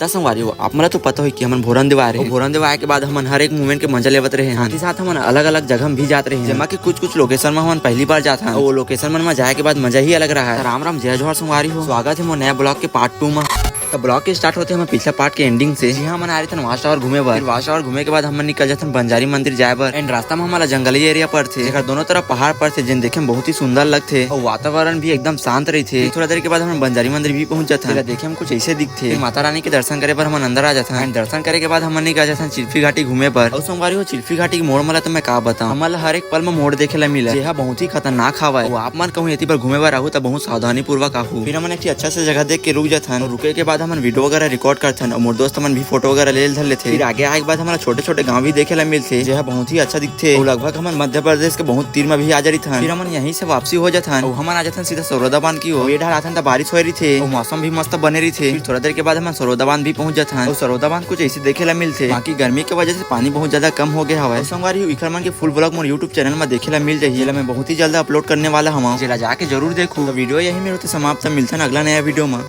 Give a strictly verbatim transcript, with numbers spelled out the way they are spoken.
त संगवारी हो, आप मन ला तो पता होही कि हमन भोरमदेव आए रहे। भोरमदेव आए के बाद हमन हर एक moment के मजा लेवत रहे हन। साथ ही साथ हमन अलग-अलग जगह म भी जात रहे हन, जेमा कि कुछ-कुछ location म हमन पहली बार जात हन। अउ वो location मन म जाए के बाद मजा ही अलग रहा है। त राम राम, जय जोहार संगवारी हो, स्वागत है मोर नया vlog के part two म। त vlog के start होथे हमर पिछला part के ending से। जी हाँ, हमन आए रहिथन Watch Tower घूमे बर। फिर Watch Tower घूमे के बाद हमन निकल जाथन बंजारी मंदिर जाए बर। And रास्ता म हमन ला जंगली area पड़थे, जेकर दोनों तरफ पहाड़ पड़थे, जेन देखे म बहुत ही सुंदर लगथे। अउ वातावरण भी एकदम शांत रहिथे। फिर थोड़ा देर के बाद हमन बंजारी मंदिर भी पहुंच जाथन। जेला देखे म कुछ ऐसे दिखथे। फिर माता रानी के दर्शन करे बर हमन अंदर आ जाथन। And दर्शन करे के बाद हमन निकल जाथन चिल्फी घाटी घूमे बर। अउ संगवारी हो, चिल्फी घाटी के मोड़ मन ला तो मैं का बताऊं, हमन ला हर एक पल म मोड़ देखे ला मिला, जेहा बहुत ही खतरनाक हवय। अउ आप मन कहूं एती बर घूमे बर आहू त बहुत सावधानी पूर्वक आहू। फिर हमन एक ठी अच्छा से जगह देख के रुक जाथन। अउ रुके के बाद हमन video वगैरह record करथन। अउ मोर दोस्त मन भी photo वगैरह ले धर लेथे। फिर आगे आए के बाद हमन ला छोटे-छोटे गांव भी देखे ला मिलथे, जेहा बहुत ही अच्छा दिखथे। अउ लगभग हमन मध्य प्रदेश के बहुत तीर म भी आ जा रहिथन। फिर हमन यहीं से वापसी हो जाथन। अउ हमन आ जाथन सीधा सरोदा बांध की ओर। अउ ये डहर आथन त बारिश होए रहिथे। अउ मौसम भी मस्त बने रहिथे। फिर थोड़ा देर के बाद हमन सरोदा बांध भी पहुंच जाथन। अउ सरोदा बांध कुछ ऐसे देखे ला मिलथे। बाकी गर्मी के वजह से पानी बहुत ज्यादा कम हो गया हवय। अउ संगवारी हो, इखर मन के full vlog मोर YouTube channel म देखे ला मिल जाही, जेला मैं बहुत ही जल्द upload करने वाला हवं, जेला जाके जरूर देखू। तो video यही मेर होथे समाप्त, मिलथन अगला नया video म।